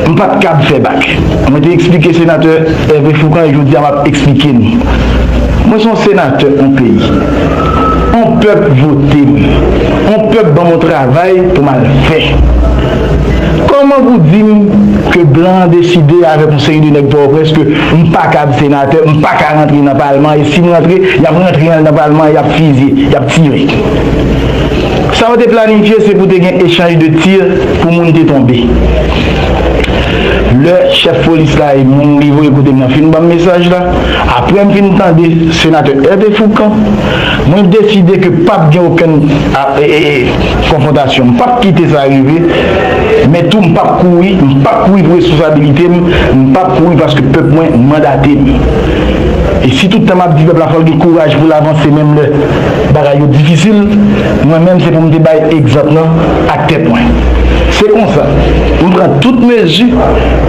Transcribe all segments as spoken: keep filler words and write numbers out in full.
M pa t kab fè bak. Mwen te eksplike senatè Hervé Fourcand e jodi a m ap eksplike n. Mwen se yon senatè yon peyi. Yon pèp vote m. Yon pèp ban m yon travay pou m al fè. Kòman pou di m ke blan an deside avèk yon seri de nèg Pòtoprens ke m pa kab senatè, m pa ka rantre nan palman, e si m rantre, y ap rantre nan palman, y ap fizye, y ap tire. Sa yo te planifye, se pou te gen echanj de tir pou moun te tonbe. Lè chèf polis la e moun li voye kote m nan fin ban m mesaj la, apre m fin tande senatè Hervé Fourcand, mwen deside ke p ap gen okenn a, e, e, e, konfwontasyon. M p ap kite sa rive, men tou m p ap kouri, m p ap kouri pou responsabilite m, m p ap kouri paske pèp mwen mandate m. E si tout tan m ap di pèp la fò l gen kouraj pou l avanse menm lè bagay yo difisil, mwen menm se pou m te bay egzanp nan ak tèt mwen. Se konsa, m pran tout mezi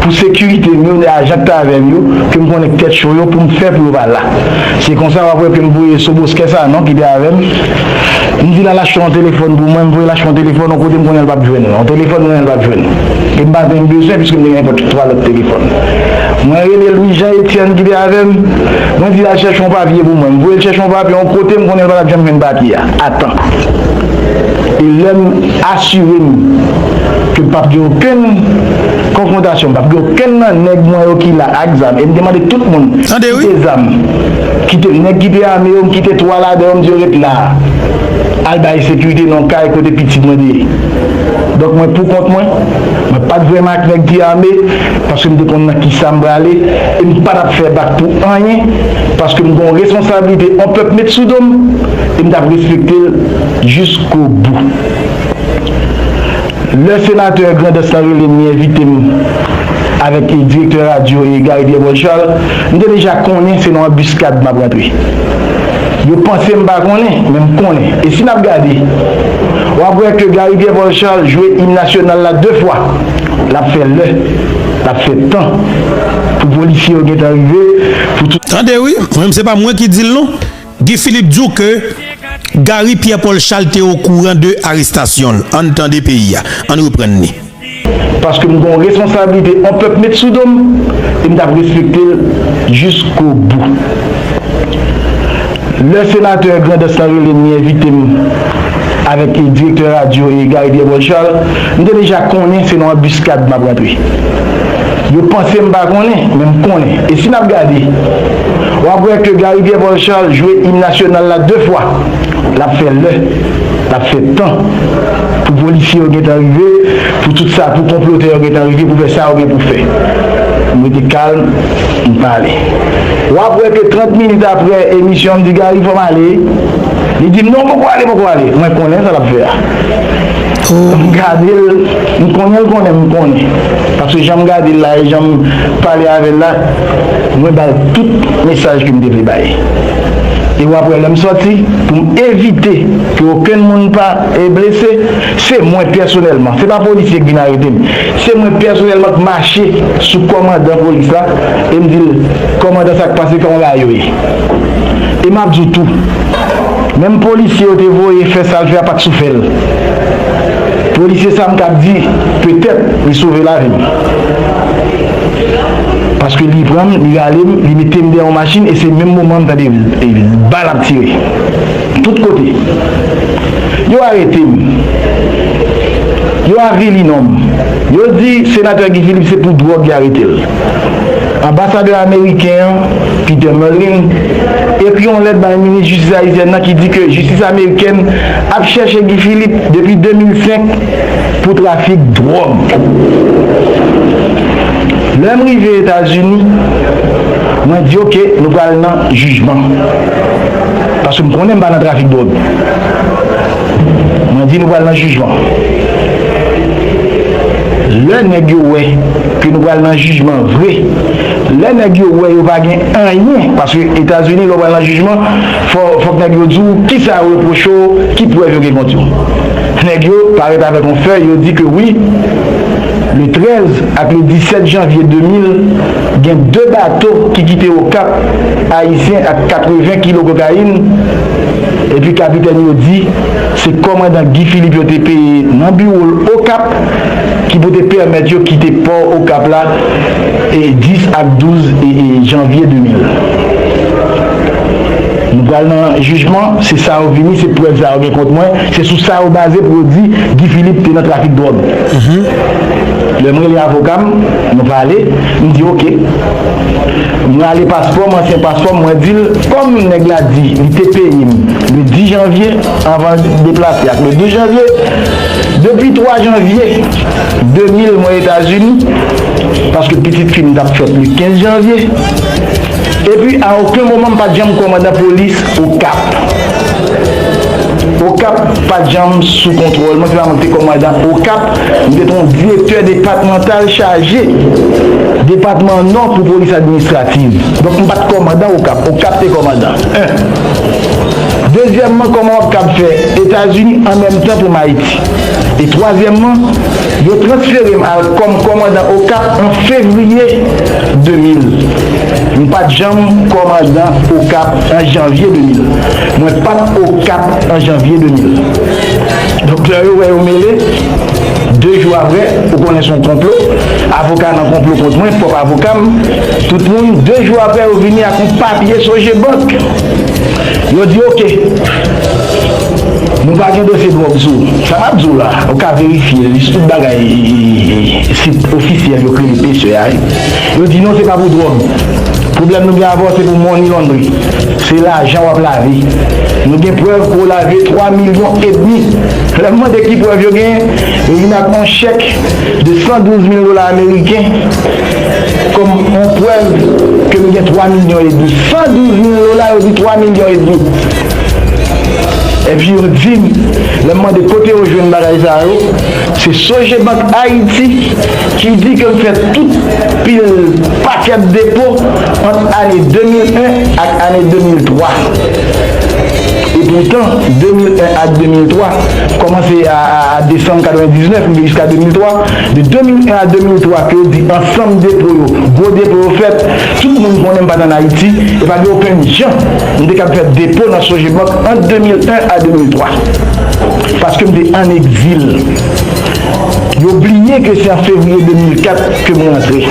pou sekirite m yo, ajan k t avè m yo, ke m konnen k tèt cho yo pou m fè pou yo pa la. Se konsa w ap wè ke m voye Soboskè Sanon ki te avè m. M di l al achte yon telefòn pou mwen, m voye l achte yon telefòn yon kote m konnen l p ap jwenn, yon telefòn m konnen l p ap jwenn. E m pa t menm bezwen piske m te gen nenpòt twa lòt telefòn. Mwen rele Louis Jean Etienne ki te avè m. Mwen di l al chèche yon papye pou mwen. M voye l chèche yon papye yon kote m konnen l pa t ap janm jwenn papye a a tan. E lè m asire m ke p ap gen okenn konfwontasyon, p ap gen okenn nan nèg mwen yo ki la ak zam. E m te mande tout moun kite zam, kite nèg ki te ame yo, m kite twa ladan yo, m di yo ret la. Al bay sekirite nan kay kote pitit mwen te ye. Donk mwen pou kont mwen, mwen pa t vrèman ak nèg ki ame, paske m te konn nan kisa m prale, e m pa t ap fè bak pou anyen, paske m gen yon responsablite yon pèp met sou do m, e m t ap respekte l jiskobou. Lè senatè Grandans lan rele m, li envite m avèk direktè radyo e Gary Pierre Paul Charles, m te deja konnen se nan anbiskad m ap rantre. Yo panse m pa konnen, men m konnen. E si n ap gade, w ap wè ke Gary Pierre Paul Charles jwe im nasyonal la de fwa. L ap fè lè, l ap fè tan pou polisye yo gentan rive, pou tout. Tande wi, mwen se pa mwen ki di l non. Guy Philippe di w ke Gary Pierre Paul Charles te okouran de arestasyon l. Ann tande peyi a. Ann reprann li. Paske m gen yon responsablite yon pèp met sou do m, e m t ap respekte l jiskobou. Lè senatè Grandans lan rele m, li envite m avèk direktè radyo e Gary Pierre Paul Charles, m te deja konnen se nan anbiskad m ap rantre. Yo panse m pa konnen, men m konnen. E si n ap gade, w ap wè ke Gary Pierre Paul Charles jwe im nasyonal la de fwa. L ap fè lè, l ap fè tan pou polisye yo gentan rive, pou tout sa, pou konplotè yo gentan rive, pou fè sa yo gen pou fè. M rete kalm, m pale. W ap wè ke trant minit apre emisyon an, m di, Gary, fò m ale. Li di m, non, poko ale, poko ale. Mwen konnen sa l ap fè a. M gade l, m konnen l konnen m konnen. Paske jan m gade l la e jan m pale avè l la, mwen ba l tout mesaj ke m te vle bay. E w ap wè lè m sòti, pou m evite ke okenn moun pa, e, blese, se mwen pèsonèlman, se pa polisye k vin arete m. Se mwen pèsonèlman k mache sou kòmandan polis la, e m di l, kòmandan, sa k pase, kòman bagay yo ye? E m ap di w tou, menm polisye yo te voye fè sa l fè a pa t sou fè l. Polisye sa m kab di, petèt, li sove lavi m. Paske li pran m, li rale m, li mete m dèyè yon machin, e se menm moman m tande, e, bal ap tire. Tout kote. Yo arete m. Yo avili non m. Yo di senatè Guy Philippe se pou dwòg y arete l. Anbasadè ameriken an, Peter Mullin, ekri yon lèt bay minis jistis ayisyèn nan ki di ke jistis amerikèn ap chèche Guy Philippe depi de mil senk pou trafik dwòg. Lè m rive Etazini, mwen di, oke, nou pral nan jijman. Paske m konnen m pa nan trafik dwòg. Mwen di, nou pral nan jijman. Lè nèg yo wè ke nou pral nan jijman vre, lè nèg yo wè yo pa gen anyen, paske Etazini, lè w pral nan jijman, fò, fòk nèg yo di w kisa yo repwoche w, ki prèv yo gen kont yo. Nèg yo parèt avèk yon fèy, yo di ke wi, le trèz ak le disèt janvye de mil, gen de bato ki kite Okap, ayisyen ak katreven kilo kokayin, epi kapitèn yo di se kòmandan Guy Philippe yo te peye nan biwo l Okap, pou te pèmèt yo kite pò Okap la e dis ak douz e, e, janvye de mil. Nou pral nan jijman, se sa yo vini, se prèv sa yo gen kont mwen, se sou sa yo baze pou yo di Guy Philippe te nan trafik dwòg. Lè m rele avoka m, nou pale, m di, "Oke." M rale paspò m, ansyen paspò m, mwen di l, kòm nèg la di li te peye m le dis janvye, anvan l deplase ak le douz janvye, depi twa janvye de mil mwen Etazini, paske pitit fi m t ap fèt le kenz janvye. Epi, a okenn moman, m pa t janm kòmandan polis Okap. Okap pa t janm sou kontwòl mwen, se pa mwen ki te kòmandan Okap. M te yon direktè depatmantal chaje depatman Nò pou polis administrativ. Donk, m pa t kòmandan Okap. Okap te kòmandan. En. Dezyèmman, kòman Okap fè Etazini an menm tan pou m Ayiti? E twazyèmman, yo transfere m al kòm kòmandan Okap an fevriye de mil. M pa t janm kòmandan Okap an janvye de mil. Mwen pa t Okap an janvye de mil. Donk, lè yo wè yo mele, de jou apre, ou konnen se yon konplo, avoka nan konplo kont mwen, pwòp avoka m, tout moun, de jou apre, yo vini ak yon papye Sogebank. Yo di, "Oke, nou pa gen dosye dwòg sou ou." Sa m ap di w la, ou ka verifye l, li sou tout bagay, sit ofisyèl yo k rele Pacer a, wi. Yo di, "Non, se pa pou dwòg. Pwoblèm nou gen avè w, se pou money laundry. Se lajan w ap lave. Nou gen prèv ke w lave twa milyon edmi." Lè m mande ki prèv yo genyen, yo vin ak yon chèk de san douz mil dola ameriken kòm yon prèv ke nou gen twa milyon edmi. San douz mil dola, yo di twa milyon edmi. Epi yo di m, lè m mande kote yo jwenn bagay sa yo, se Sogebank Ayiti ki di ke m fè tout pil pakèt depo ant ane de mil en ak ane de mil twa. E poutan, de mil en ak de mil twa, kòmanse a, a, a desanm katrevendiznèf, rive jiska de mil twa, de de mil en a de mil twa, ke yo di ansanm depo yo, gwo depo yo fèt, tout moun konnen m pa t ann Ayiti, e pa gen okenn jan m te kab fè depo nan Sogebank ant de mil en a de mil twa. Paske m te ann egzil. Yo bliye ke se an fevriye de mil kat ke m rantre.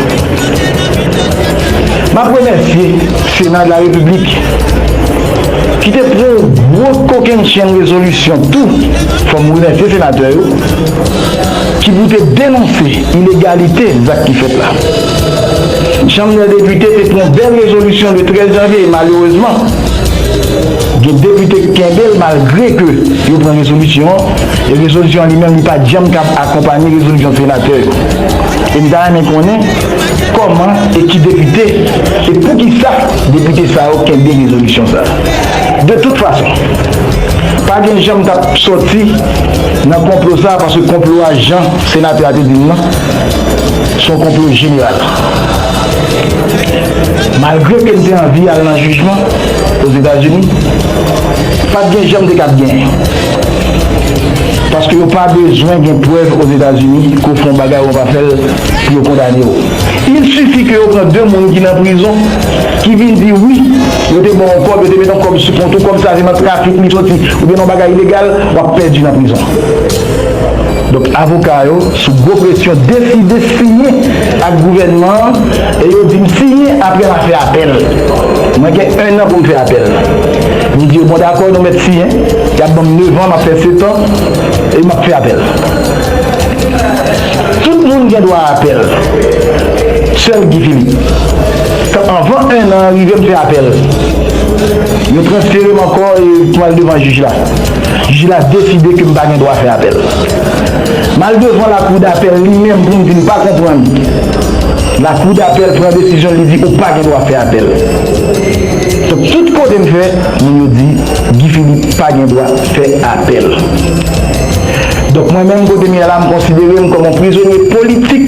M ap remèsye Sena de la Repiblik ki te pran yon gwo kokennchenn rezolisyon tou. Fò m remèsye senatè yo ki pou te denonse ilegalite zak ki fèt la. Chanm dè Depite te pran yon bèl rezolisyon le trèz janvye e malerezman, gen depite ki kenbe l malgre ke yo pran rezolisyon an, e rezolisyon an li menm li pa t janm kab akonpanye rezolisyon senatè yo. E m ta renmen konnen kòman e ki depite, e poukisa depite sa yo kenbe rezolisyon sa a. De tout fason, pa gen jan m t ap sòti nan konplo sa a, paske konplo a, jan senatè a te di m nan, se yon konplo jeneral. Malgre ke m te anvi al nan jijman Ozetazini, pa t gen jan m te kab genyen. Paske yo pa bezwen gen prèv Ozetazini ke w fè yon bagay ou pa fè l pou yo kondane w. Il sifi ke yo pran de moun ki nan prizon, ki vin di wi, yo te ba w yon kòb, yo te mete yon kòb sou kont ou, kòb sa se nan trafik li soti, oubyen nan bagay ilegal, w ap pèdi nan prizon. Donk, avoka yo, sou gwo presyon, deside siyen ak gouvènman an, e yo di m siyen apre m a fè apèl. Mwen gen ennan pou m fè apèl. M di yo, bon, dakò, nou mèt siyen. Y ap ban m nevan, m ap fè setan, e m ap fè apèl. Tout moun gen dwa a apèl. Sèl Guy Philippe. Anvan ennan an rive, m fè apèl. Yo transfere m ankò e pou m al devan jij la. Jij la deside ke m pa gen dwa fè apèl. M al devan lakou dapèl li menm pou m di m pa konprann. Lakou dapèl pran desizyon, li di ou pa gen dwa fè apèl. Donk, tout kote m fè, moun yo di Guy Philippe pa gen dwa fè apèl. Donk, mwen menm, kote m ye la, m konsidere m kòm yon prizonye politik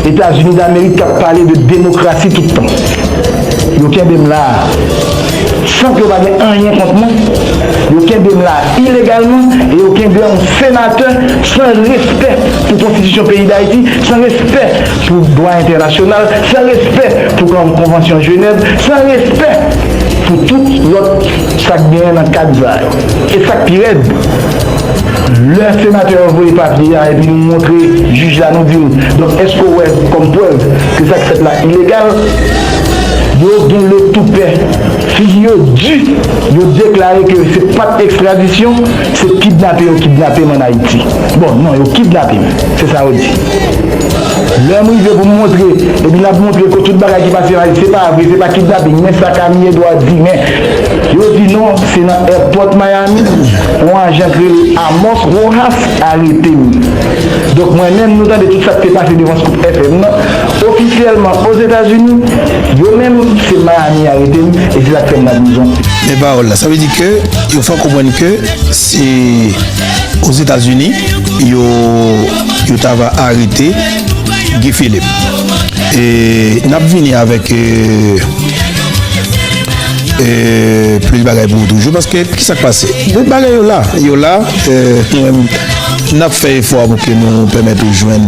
Etazini Damerik k ap pale de demokrasi tout tan. Yo kenbe m la a, san ke yo pa gen anyen kont mwen. Yo kenbe m la a ilegalman e yo kenbe yon senatè san respè pou konstitisyon peyi Dayiti, san respè pou dwa entènasyonal, san respè pou kon-, konvansyon Jenèv, san respè pou tout lòt sa k genyen nan kad sa yo. E sa k pi rèd, Lè senatè a voye papye a epi nou montre jij la, nou di l, donk, èske w wè kòm prèv ke sa k fèt la ilegal? Yo gen letoupè. Figi yo di, yo deklare ke se pa t ekstradisyon, se kidnape yo kidnape m ann Ayiti. Bon, non, yo kidnape m. Se sa yo di. Lè m rive pou m montre, epi l ap montre ke tout bagay ki pase la, se pa vre, se pa kidnaping, men sa Camille Edouard di, men yo di non, se nan airport Miami, yon ajan ki rele Amos Rojas arete m. Donk, mwen menm, nou tande tout sa k te pase devan Scoop F M nan, ofisyèlman Ozetazini, yo menm, se Miami arete m, e se sa k fè m nan prizon. Men pawòl la, sa vle di ke yo fè w konprann ke se Ozetazini, yo, yo t ava arete Guy Philippe. E n ap vini avèk, e, e, plis bagay pou ou toujou, paske ki sa k pase? Tout bagay yo la, yo la, e, nou menm, n ap fè efò pou ke nou pèmèt ou jwenn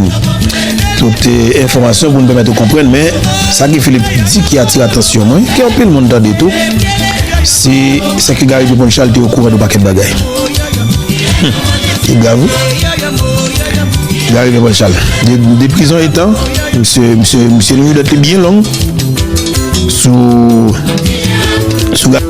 tout, e, enfòmasyon pou nou pèmèt ou konprann, men sa Guy Philippe di ki atire atansyon mwen, ke anpil moun tande tou, se, se ke Gary Jean Paul Charles te okouran de yon pakèt bagay. Hmm. Se grav, wi. Gary Jean Paul Charles. De, de prizon etan, misye, misye, misye lonjè dwèt li byen long sou, sou Ga-